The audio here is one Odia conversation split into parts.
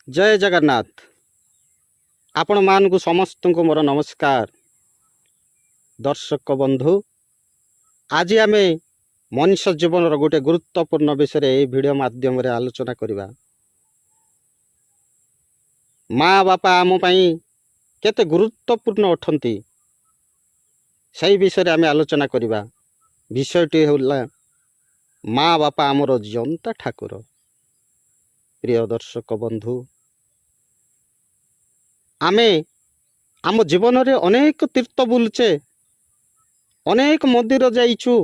ଜୟ ଜଗନ୍ନାଥ। ଆପଣମାନଙ୍କୁ ସମସ୍ତଙ୍କୁ ମୋର ନମସ୍କାର। ଦର୍ଶକ ବନ୍ଧୁ, ଆଜି ଆମେ ମଣିଷ ଜୀବନର ଗୋଟେ ଗୁରୁତ୍ୱପୂର୍ଣ୍ଣ ବିଷୟରେ ଏହି ଭିଡ଼ିଓ ମାଧ୍ୟମରେ ଆଲୋଚନା କରିବା। ମା ବାପା ଆମ ପାଇଁ କେତେ ଗୁରୁତ୍ୱପୂର୍ଣ୍ଣ ଅଟନ୍ତି, ସେହି ବିଷୟରେ ଆମେ ଆଲୋଚନା କରିବା। ବିଷୟଟି ହେଲା, ମା ବାପା ଆମର ଜିଅନ୍ତା ଠାକୁର। ପ୍ରିୟ ଦର୍ଶକ ବନ୍ଧୁ, ଆମେ ଆମ ଜୀବନରେ ଅନେକ ତୀର୍ଥ ବୁଲୁଛେ, ଅନେକ ମନ୍ଦିର ଯାଇଛୁ,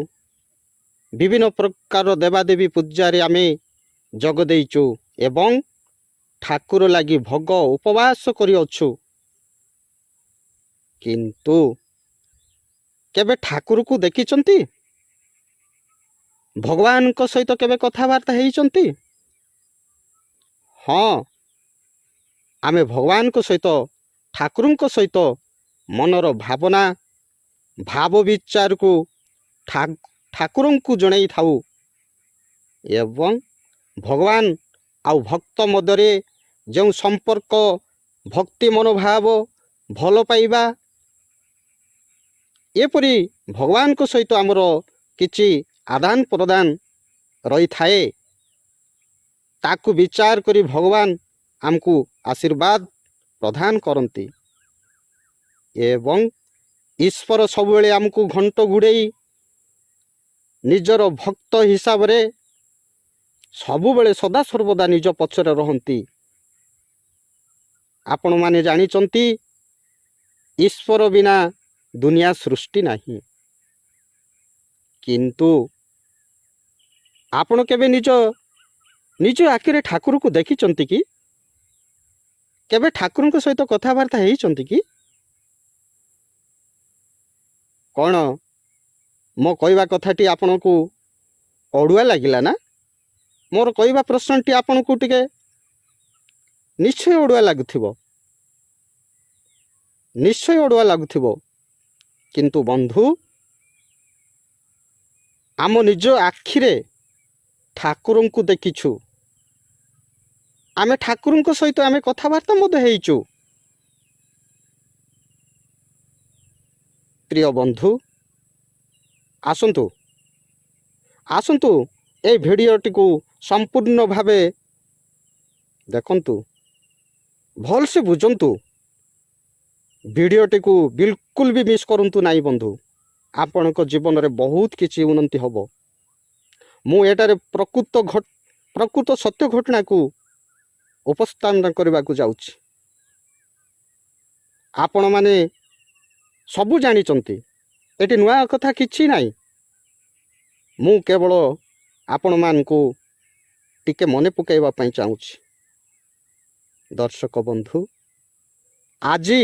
ବିଭିନ୍ନ ପ୍ରକାର ଦେବାଦେବୀ ପୂଜାରେ ଆମେ ଯୋଗ ଦେଇଛୁ ଏବଂ ଠାକୁର ଲାଗି ଭୋଗ ଉପବାସ କରିଅଛୁ। କିନ୍ତୁ କେବେ ଠାକୁରକୁ ଦେଖିଛନ୍ତି? ଭଗବାନଙ୍କ ସହିତ କେବେ କଥାବାର୍ତ୍ତା ହେଇଛନ୍ତି? ହଁ, ଆମେ ଭଗବାନଙ୍କ ସହିତ, ଠାକୁରଙ୍କ ସହିତ ମନର ଭାବନା, ଭାବ ବିଚାରକୁ ଠାକୁରଙ୍କୁ ଜଣାଇଥାଉ ଏବଂ ଭଗବାନ ଆଉ ଭକ୍ତ ମଧ୍ୟରେ ଯେଉଁ ସମ୍ପର୍କ, ଭକ୍ତି ମନୋଭାବ, ଭଲ ପାଇବା, ଏପରି ଭଗବାନଙ୍କ ସହିତ ଆମର କିଛି ଆଦାନ ପ୍ରଦାନ ରହିଥାଏ। ତାକୁ ବିଚାର କରି ଭଗବାନ ଆମକୁ ଆଶୀର୍ବାଦ ପ୍ରଦାନ କରନ୍ତି ଏବଂ ଈଶ୍ୱର ସବୁବେଳେ ଆମକୁ ଘଣ୍ଟ ଘୋଡ଼େଇ ନିଜର ଭକ୍ତ ହିସାବରେ ସବୁବେଳେ ସଦାସର୍ବଦା ନିଜ ପଛରେ ରହନ୍ତି। ଆପଣମାନେ ଜାଣିଛନ୍ତି, ଈଶ୍ୱର ବିନା ଦୁନିଆ ସୃଷ୍ଟି ନାହିଁ। କିନ୍ତୁ ଆପଣ କେବେ ନିଜ ନିଜ ଆଖିରେ ଠାକୁରକୁ ଦେଖିଛନ୍ତି କି? କେବେ ଠାକୁରଙ୍କ ସହିତ କଥାବାର୍ତ୍ତା ହେଇଛନ୍ତି କି? କ'ଣ ମୋ କହିବା କଥାଟି ଆପଣଙ୍କୁ ଅଡ଼ୁଆ ଲାଗିଲା ନା? ମୋର କହିବା ପ୍ରଶ୍ନଟି ଆପଣଙ୍କୁ ଟିକେ ନିଶ୍ଚୟ ଅଡ଼ୁଆ ଲାଗୁଥିବ, ନିଶ୍ଚୟ ଅଡ଼ୁଆ ଲାଗୁଥିବ। କିନ୍ତୁ ବନ୍ଧୁ, ଆମ ନିଜ ଆଖିରେ ଠାକୁରଙ୍କୁ ଦେଖିଛୁ। ଆମେ ଠାକୁରଙ୍କ ସହିତ ଆମେ କଥାବାର୍ତ୍ତା ମଧ୍ୟ ହେଇଛୁ। ପ୍ରିୟ ବନ୍ଧୁ, ଆସନ୍ତୁ, ଆସନ୍ତୁ, ଏଇ ଭିଡ଼ିଓଟିକୁ ସମ୍ପୂର୍ଣ୍ଣ ଭାବେ ଦେଖନ୍ତୁ, ଭଲସେ ବୁଝନ୍ତୁ। ଭିଡ଼ିଓଟିକୁ ବିଲକୁଲ ବି ମିସ୍ କରନ୍ତୁ ନାହିଁ ବନ୍ଧୁ। ଆପଣଙ୍କ ଜୀବନରେ ବହୁତ କିଛି ଉନ୍ନତି ହେବ। ମୁଁ ଏଠାରେ ପ୍ରକୃତ ସତ୍ୟ ଘଟଣାକୁ ଉପସ୍ଥାପନ କରିବାକୁ ଯାଉଛି। ଆପଣମାନେ ସବୁ ଜାଣିଛନ୍ତି, ଏଠି ନୂଆ କଥା କିଛି ନାହିଁ। ମୁଁ କେବଳ ଆପଣମାନଙ୍କୁ ଟିକେ ମନେ ପକାଇବା ପାଇଁ ଚାହୁଁଛି। ଦର୍ଶକ ବନ୍ଧୁ, ଆଜି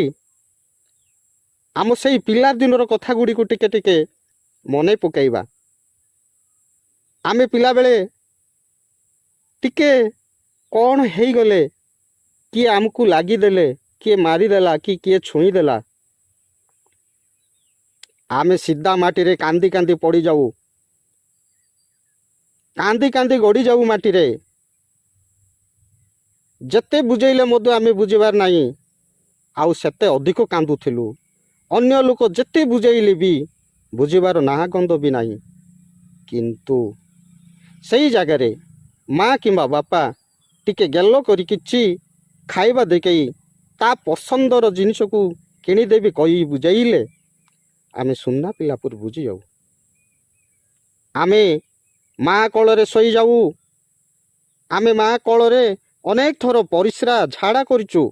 ଆମ ସେଇ ପିଲାଦିନର କଥା ଗୁଡ଼ିକୁ ଟିକେ ଟିକେ ମନେ ପକାଇବା। ଆମେ ପିଲାବେଳେ ଟିକେ କ'ଣ ହେଇଗଲେ, କିଏ ଆମକୁ ଲାଗିଦେଲେ, କିଏ ମାରିଦେଲା କି କିଏ ଛୁଇଁଦେଲା, ଆମେ ସିଧା ମାଟିରେ କାନ୍ଦି କାନ୍ଦି ପଡ଼ିଯାଉ, କାନ୍ଦି କାନ୍ଦି ଗଡ଼ିଯାଉ ମାଟିରେ। ଯେତେ ବୁଝେଇଲେ ମଧ୍ୟ ଆମେ ବୁଝିବାର ନାହିଁ, ଆଉ ସେତେ ଅଧିକ କାନ୍ଦୁଥିଲୁ। ଅନ୍ୟ ଲୋକ ଯେତେ ବୁଝେଇଲେ ବି ବୁଝିବାର ନାଁ ଗନ୍ଧ ବି ନାହିଁ। କିନ୍ତୁ ସେଇ ଜାଗାରେ ମା କିମ୍ବା ବାପା ଟିକେ ଗେଲ କରି କିଛି ଖାଇବା ଦେଖେଇ, ତା ପସନ୍ଦର ଜିନିଷକୁ କିଣିଦେବି କହି ବୁଝେଇଲେ ଆମେ ସୁନା ପିଲା ପରି ବୁଝିଯାଉ। ଆମେ ମା କୋଳରେ ଶୋଇଯାଉ। ଆମେ ମା କୋଳରେ ଅନେକ ଥର ପରିସ୍ରା ଝାଡ଼ା କରିଛୁ।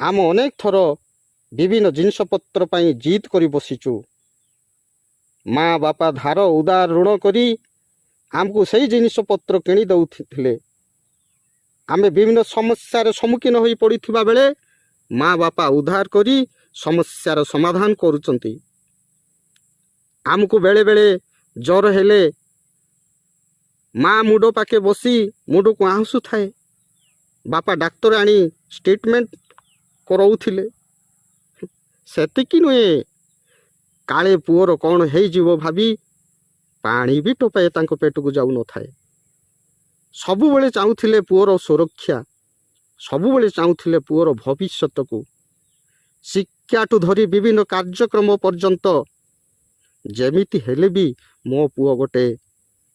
ଆମ ଅନେକ ଥର ବିଭିନ୍ନ ଜିନିଷପତ୍ର ପାଇଁ ଜିଦ୍ କରି ବସିଛୁ। ମା ବାପା ଧାର ଉଧାର ଋଣ କରି ଆମକୁ ସେଇ ଜିନିଷପତ୍ର କିଣି ଦେଉଥିଲେ। ଆମେ ବିଭିନ୍ନ ସମସ୍ୟାର ସମ୍ମୁଖୀନ ହୋଇ ପଡ଼ିଥିବା ବେଳେ ମା ବାପା ଉଧାର କରି ସମସ୍ୟାର ସମାଧାନ କରୁଛନ୍ତି। ଆମକୁ ବେଳେବେଳେ ଜ୍ୱର ହେଲେ ମା ମୁଣ୍ଡ ପାଖେ ବସି ମୁଣ୍ଡକୁ ଆଉଁସୁଥାଏ। ବାପା ଡାକ୍ତର ଆଣି ଟ୍ରିଟମେଣ୍ଟ କରାଉଥିଲେ। ସେତିକି ନୁହେଁ, କାଳେ ପୁଅର କ'ଣ ହେଇଯିବ ଭାବି ପାଣି ବି ଟୋପାଏ ତାଙ୍କ ପେଟକୁ ଯାଉନଥାଏ। ସବୁବେଳେ ଚାହୁଁଥିଲେ ପୁଅର ସୁରକ୍ଷା। ସବୁବେଳେ ଚାହୁଁଥିଲେ ପୁଅର ଭବିଷ୍ୟତକୁ, ଶିକ୍ଷାଠୁ ଧରି ବିଭିନ୍ନ କାର୍ଯ୍ୟକ୍ରମ ପର୍ଯ୍ୟନ୍ତ, ଯେମିତି ହେଲେ ବି ମୋ ପୁଅ ଗୋଟେ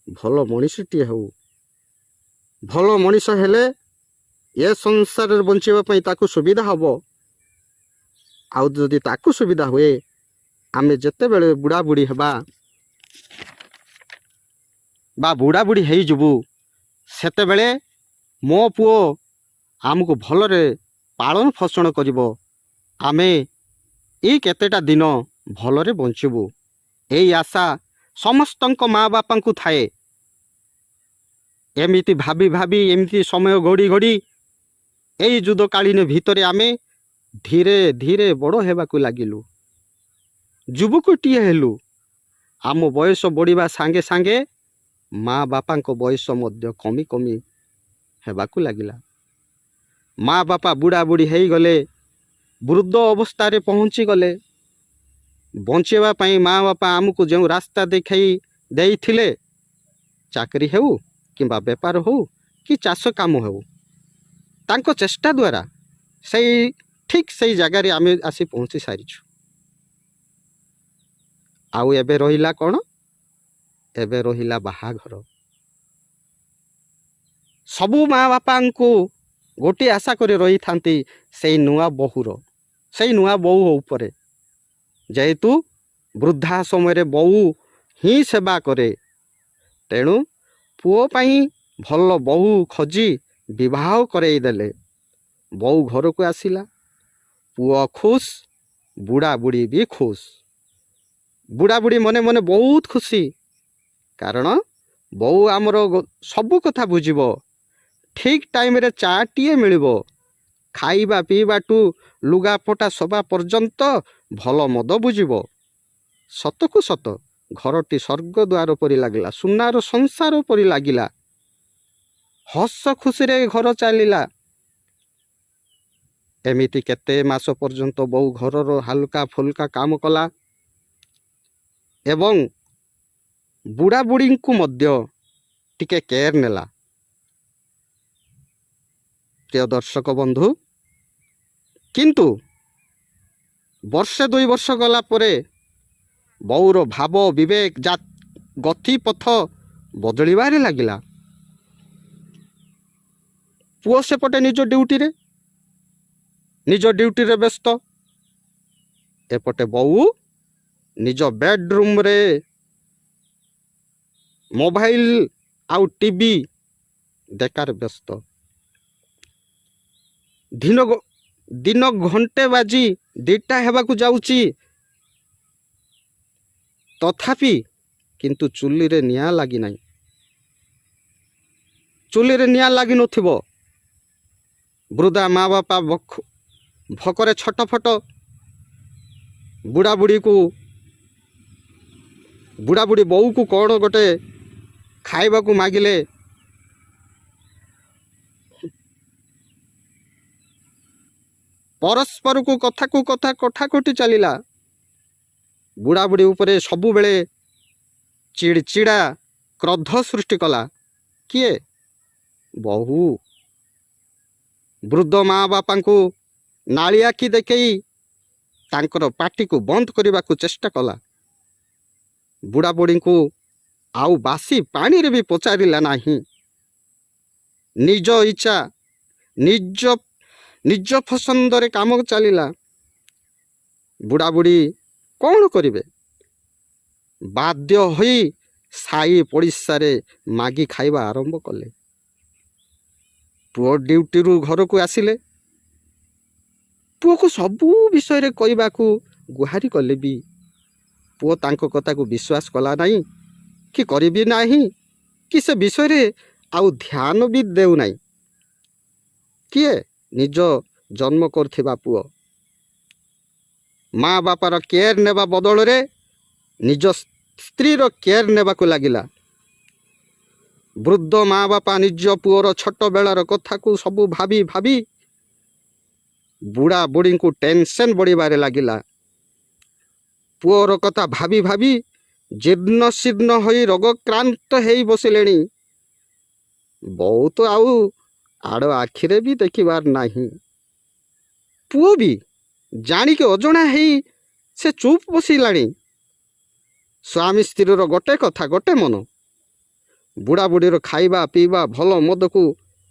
ଭଲ ମଣିଷଟିଏ ହେଉ। ଭଲ ମଣିଷ ହେଲେ ଏ ସଂସାରରେ ବଞ୍ଚିବା ପାଇଁ ତାକୁ ସୁବିଧା ହେବ। ଆଉ ଯଦି ତାକୁ ସୁବିଧା ହୁଏ, ଆମେ ଯେତେବେଳେ ବୁଢ଼ାବୁଢ଼ୀ ହେବା ବା ବୁଢ଼ାବୁଢ଼ୀ ହେଇଯିବୁ, ସେତେବେଳେ ମୋ ପୁଅ ଆମକୁ ଭଲରେ ପାଳନ ପୋଷଣ କରିବ। ଆମେ ଏଇ କେତେଟା ଦିନ ଭଲରେ ବଞ୍ଚିବୁ। ଏଇ ଆଶା ସମସ୍ତଙ୍କ ମା ବାପାଙ୍କୁ ଥାଏ। ଏମିତି ଭାବି ଭାବି, ଏମିତି ସମୟ ଗଡ଼ି ଗଡ଼ି ଏଇ ଯୁଦ୍ଧକାଳୀନ ଭିତରେ ଆମେ ଧୀରେ ଧୀରେ ବଡ଼ ହେବାକୁ ଲାଗିଲୁ। ଯୁବକଟିଏ ହେଲୁ। ଆମ ବୟସ ବଢ଼ିବା ସାଙ୍ଗେ ସାଙ୍ଗେ ମା ବାପାଙ୍କ ବୟସ ମଧ୍ୟ କମି କମି ହେବାକୁ ଲାଗିଲା। ମା ବାପା ବୁଢ଼ା ବୁଢ଼ୀ ହେଇଗଲେ, ବୃଦ୍ଧ ଅବସ୍ଥାରେ ପହଞ୍ଚିଗଲେ। ବଞ୍ଚିବା ପାଇଁ ମା ବାପା ଆମକୁ ଯେଉଁ ରାସ୍ତା ଦେଖାଇ ଦେଇଥିଲେ, ଚାକିରି ହେଉ କିମ୍ବା ବେପାର ହେଉ କି ଚାଷ କାମ ହେଉ, ତାଙ୍କ ଚେଷ୍ଟା ଦ୍ୱାରା ସେଇ ଠିକ୍ ସେଇ ଜାଗାରେ ଆମେ ଆସି ପହଞ୍ଚି ସାରିଛୁ। ଆଉ ଏବେ ରହିଲା କ'ଣ? ଏବେ ରହିଲା ବାହାଘର। ସବୁ ମା ବାପାଙ୍କୁ ଗୋଟିଏ ଆଶା କରି ରହିଥାନ୍ତି ସେଇ ନୂଆ ବୋହୂର, ସେଇ ନୂଆ ବୋହୂ ଉପରେ। ଯେହେତୁ ବୃଦ୍ଧା ସମୟରେ ବୋହୂ ହିଁ ସେବା କରେ, ତେଣୁ ପୁଅ ପାଇଁ ଭଲ ବୋହୂ ଖୋଜି ବିବାହ କରେଇ ଦେଲେ। ବୋହୂ ଘରକୁ ଆସିଲା, ପୁଅ ଖୁସ୍, ବୁଢ଼ା ବୁଢ଼ୀ ବି ଖୁସ୍। ବୁଢ଼ା ବୁଢ଼ୀ ମନେ ମନେ ବହୁତ ଖୁସି, କାରଣ ବୋହୂ ଆମର ସବୁ କଥା ବୁଝିବ, ଠିକ୍ ଟାଇମ୍ରେ ଚା'ଟିଏ ମିଳିବ, ଖାଇବା ପିଇବାଠୁ ଲୁଗାପଟା ସଫା ପର୍ଯ୍ୟନ୍ତ ଭଲ ମନ୍ଦ ବୁଝିବ। ସତକୁ ସତ ଘରଟି ସ୍ୱର୍ଗ ଦ୍ୱାର ପରି ଲାଗିଲା, ସୁନାର ସଂସାର ପରି ଲାଗିଲା। ହସ ଖୁସିରେ ଘର ଚାଲିଲା। ଏମିତି କେତେ ମାସ ପର୍ଯ୍ୟନ୍ତ ବୋହୂ ଘରର ହାଲୁକା ଫୁଲକା କାମ କଲା ଏବଂ ବୁଢ଼ା ବୁଢ଼ୀଙ୍କୁ ମଧ୍ୟ ଟିକେ କେୟାର ନେଲା। ପ୍ରିୟ ଦର୍ଶକ ବନ୍ଧୁ, କିନ୍ତୁ ବର୍ଷେ 2 ବର୍ଷ ଗଲା ପରେ ବୋଉର ଭାବ, ବିବେକ, ଗତିପଥ ବଦଳିବାରେ ଲାଗିଲା। ପୁଅ ସେପଟେ ନିଜ ଡ୍ୟୁଟିରେ ବ୍ୟସ୍ତ। ଏପଟେ ବୋଉ ନିଜ ବେଡ଼ରୁମ୍ରେ ମୋବାଇଲ ଆଉ ଟିଭି ଦେକାରେ ବ୍ୟସ୍ତ। ଦିନ ଘଣ୍ଟେ ବାଜି 2ଟା ହେବାକୁ ଯାଉଛି, ତଥାପି କିନ୍ତୁ ଚୁଲିରେ ନିଆଁ ଲାଗିନାହିଁ। ଚୁଲିରେ ନିଆଁ ଲାଗିନଥିବ। ବୃଦ୍ଧା ମା ବାପା ଭୋକରେ ଛଟପଟ। ବୁଢ଼ା ବୁଢ଼ୀ ବୋଉକୁ କ'ଣ ଗୋଟେ ଖାଇବାକୁ ମାଗିଲେ। ପରସ୍ପରକୁ କଥାକୁ କଥା କଟାକଟି ଚାଲିଲା। ବୁଢ଼ା ବୁଢ଼ୀ ଉପରେ ସବୁବେଳେ ଚିଡ଼ଚିଡ଼ା, କ୍ରୋଧ ସୃଷ୍ଟି କଲା କିଏ? ବୋହୂ। ବୃଦ୍ଧ ମା ବାପାଙ୍କୁ ନାଳି ଆଖି ଦେଖେଇ ତାଙ୍କର ପାଟିକୁ ବନ୍ଦ କରିବାକୁ ଚେଷ୍ଟା କଲା। ବୁଢ଼ା ବୁଢ଼ୀଙ୍କୁ ଆଉ ବାସି ପାଣିରେ ବି ପଚାରିଲା ନାହିଁ। ନିଜ ଇଚ୍ଛା, ନିଜ ନିଜ ପସନ୍ଦରେ କାମ ଚାଲିଲା। ବୁଢ଼ା ବୁଢ଼ୀ କ'ଣ କରିବେ? ବାଧ୍ୟ ହୋଇ ସାହି ପଡ଼ିଶାରେ ମାଗି ଖାଇବା ଆରମ୍ଭ କଲେ। ପୁଅ ଡ୍ୟୁଟିରୁ ଘରକୁ ଆସିଲେ ପୁଅକୁ ସବୁ ବିଷୟରେ କହିବାକୁ ଗୁହାରି କଲେ ବି ପୁଅ ତାଙ୍କ କଥାକୁ ବିଶ୍ୱାସ କଲା ନାହିଁ କି କରିବି ନାହିଁ କି ସେ ବିଷୟରେ ଆଉ ଧ୍ୟାନ ବି ଦେଉନାହିଁ। କିଏ? ନିଜ ଜନ୍ମ କରୁଥିବା ପୁଅ। ମା ବାପାର କେୟାର ନେବା ବଦଳରେ ନିଜ ସ୍ତ୍ରୀର କେୟାର ନେବାକୁ ଲାଗିଲା। ବୃଦ୍ଧ ମା ବାପା ନିଜ ପୁଅର ଛୋଟ ବେଳର କଥାକୁ ସବୁ ଭାବି ଭାବି ବୁଢ଼ା ବୁଢ଼ୀଙ୍କୁ ଟେନସନ୍ ବଢ଼ିବାରେ ଲାଗିଲା। ପୁଅର କଥା ଭାବି ଭାବି ଜୀର୍ଣ୍ଣ ଶୀର୍ଣ୍ଣ ହୋଇ ରୋଗକ୍ରାନ୍ତ ହେଇ ବସିଲେଣି। ବହୁତ ଆଉ ଆଡ଼ ଆଖିରେ ବି ଦେଖିବାର ନାହିଁ। ପୁଅ ବି ଜାଣିକି ଅଜଣା ହେଇ ସେ ଚୁପ୍ ବସିଲାଣି। ସ୍ୱାମୀ ସ୍ତ୍ରୀର ଗୋଟେ କଥା, ଗୋଟେ ମନ। ବୁଢ଼ା ବୁଢ଼ୀର ଖାଇବା ପିଇବା, ଭଲ ମନ୍ଦକୁ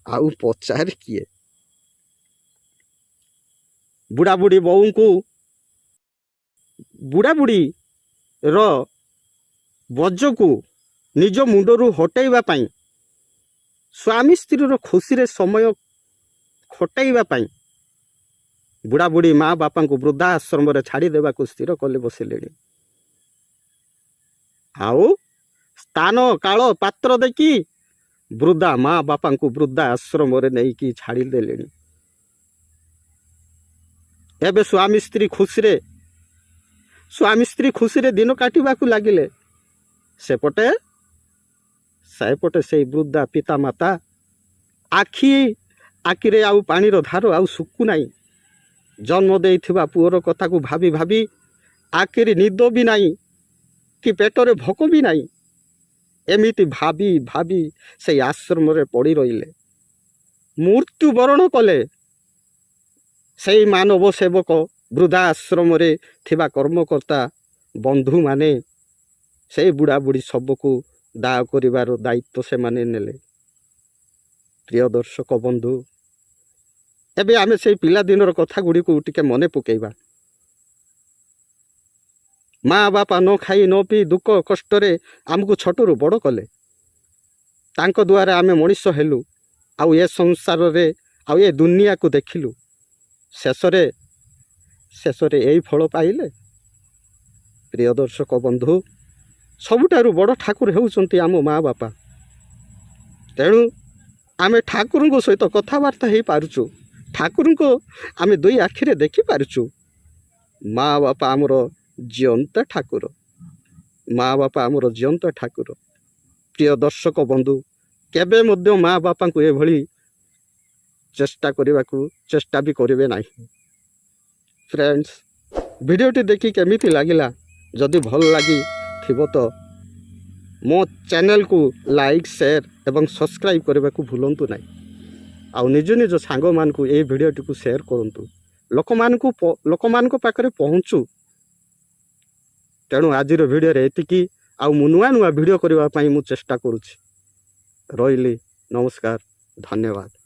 ଆଉ ପଚାରେ କିଏ? ବୁଢ଼ା ବୁଢ଼ୀ ବୋଉଙ୍କୁ, ବୁଢ଼ା ବୁଢ଼ୀର ବୋଝକୁ ନିଜ ମୁଣ୍ଡରୁ ହଟେଇବା ପାଇଁ, ସ୍ୱାମୀ ସ୍ତ୍ରୀର ଖୁସିରେ ସମୟ ଖଟାଇବା ପାଇଁ ବୁଢ଼ା ବୁଢ଼ୀ ମା ବାପାଙ୍କୁ ବୃଦ୍ଧା ଆଶ୍ରମରେ ଛାଡ଼ିଦେବାକୁ ସ୍ଥିର କଲେ ବସିଲେଣି। ଆଉ ସ୍ଥାନ କାଳ ପାତ୍ର ଦେଖି ବୃଦ୍ଧା ମା ବାପାଙ୍କୁ ବୃଦ୍ଧା ଆଶ୍ରମରେ ନେଇକି ଛାଡ଼ିଦେଲେଣି। ଏବେ ସ୍ୱାମୀ ସ୍ତ୍ରୀ ଖୁସିରେ ଦିନ କାଟିବାକୁ ଲାଗିଲେ। ସେପଟେ ସେଇ ବୃଦ୍ଧା ପିତାମାତା ଆଖିରେ ଆଉ ପାଣିର ଧାର ଆଉ ଶୁଖୁନାହିଁ। ଜନ୍ମ ଦେଇଥିବା ପୁଅର କଥାକୁ ଭାବି ଭାବି ଆଖିରେ ନିଦ ବି ନାହିଁ କି ପେଟରେ ଭୋକ ବି ନାହିଁ। ଏମିତି ଭାବି ଭାବି ସେଇ ଆଶ୍ରମରେ ପଡ଼ି ରହିଲେ, ମୃତ୍ୟୁବରଣ କଲେ। ସେଇ ମାନବ ସେବକ, ବୃଦ୍ଧା ଆଶ୍ରମରେ ଥିବା କର୍ମକର୍ତ୍ତା ବନ୍ଧୁମାନେ ସେଇ ବୁଢ଼ା ବୁଢ଼ୀ ଶବକୁ ଦାହ କରିବାର ଦାୟିତ୍ୱ ସେମାନେ ନେଲେ। ପ୍ରିୟ ଦର୍ଶକ ବନ୍ଧୁ, ଏବେ ଆମେ ସେଇ ପିଲାଦିନର କଥା ଗୁଡ଼ିକୁ ଟିକେ ମନେ ପକାଇବା। ମା ବାପା ନ ଖାଇ ନ ପିଇ ଦୁଃଖ କଷ୍ଟରେ ଆମକୁ ଛୋଟରୁ ବଡ଼ କଲେ। ତାଙ୍କ ଦ୍ୱାରା ଆମେ ମଣିଷ ହେଲୁ ଆଉ ଏ ସଂସାରରେ ଆଉ ଏ ଦୁନିଆକୁ ଦେଖିଲୁ। ଶେଷରେ ଏଇ ଫଳ ପାଇଲେ। ପ୍ରିୟ ଦର୍ଶକ ବନ୍ଧୁ, ସବୁଠାରୁ ବଡ଼ ଠାକୁର ହେଉଛନ୍ତି ଆମ ମା ବାପା। ତେଣୁ ଆମେ ଠାକୁରଙ୍କ ସହିତ କଥାବାର୍ତ୍ତା ହେଇପାରୁଛୁ, ଠାକୁରଙ୍କୁ ଆମେ ଦୁଇ ଆଖିରେ ଦେଖିପାରୁଛୁ। ମା ବାପା ଆମର ଜିଅନ୍ତା ଠାକୁର। ମା ବାପା ଆମର ଜିଅନ୍ତା ଠାକୁର। ପ୍ରିୟ ଦର୍ଶକ ବନ୍ଧୁ, କେବେ ମଧ୍ୟ ମା ବାପାଙ୍କୁ ଏଭଳି ଚେଷ୍ଟା କରିବାକୁ ଚେଷ୍ଟା ବି କରିବେ ନାହିଁ। ଫ୍ରେଣ୍ଡସ୍, ଭିଡ଼ିଓଟି ଦେଖି କେମିତି ଲାଗିଲା? ଯଦି ଭଲ ଲାଗିଥିବ ତ ମୋ ଚ୍ୟାନେଲକୁ ଲାଇକ୍, ସେୟାର ଏବଂ ସବସ୍କ୍ରାଇବ୍ କରିବାକୁ ଭୁଲନ୍ତୁ ନାହିଁ। ଆଉ ନିଜ ନିଜ ସାଙ୍ଗମାନଙ୍କୁ ଏଇ ଭିଡ଼ିଓଟିକୁ ସେୟାର କରନ୍ତୁ, ଲୋକମାନଙ୍କ ପାଖରେ ପହଞ୍ଚୁ। ତେଣୁ ଆଜିର ଭିଡ଼ିଓରେ ଏତିକି। ଆଉ ମୁଁ ନୂଆ ନୂଆ ଭିଡ଼ିଓ କରିବା ପାଇଁ ମୁଁ ଚେଷ୍ଟା କରୁଛି। ରହିଲି, ନମସ୍କାର, ଧନ୍ୟବାଦ।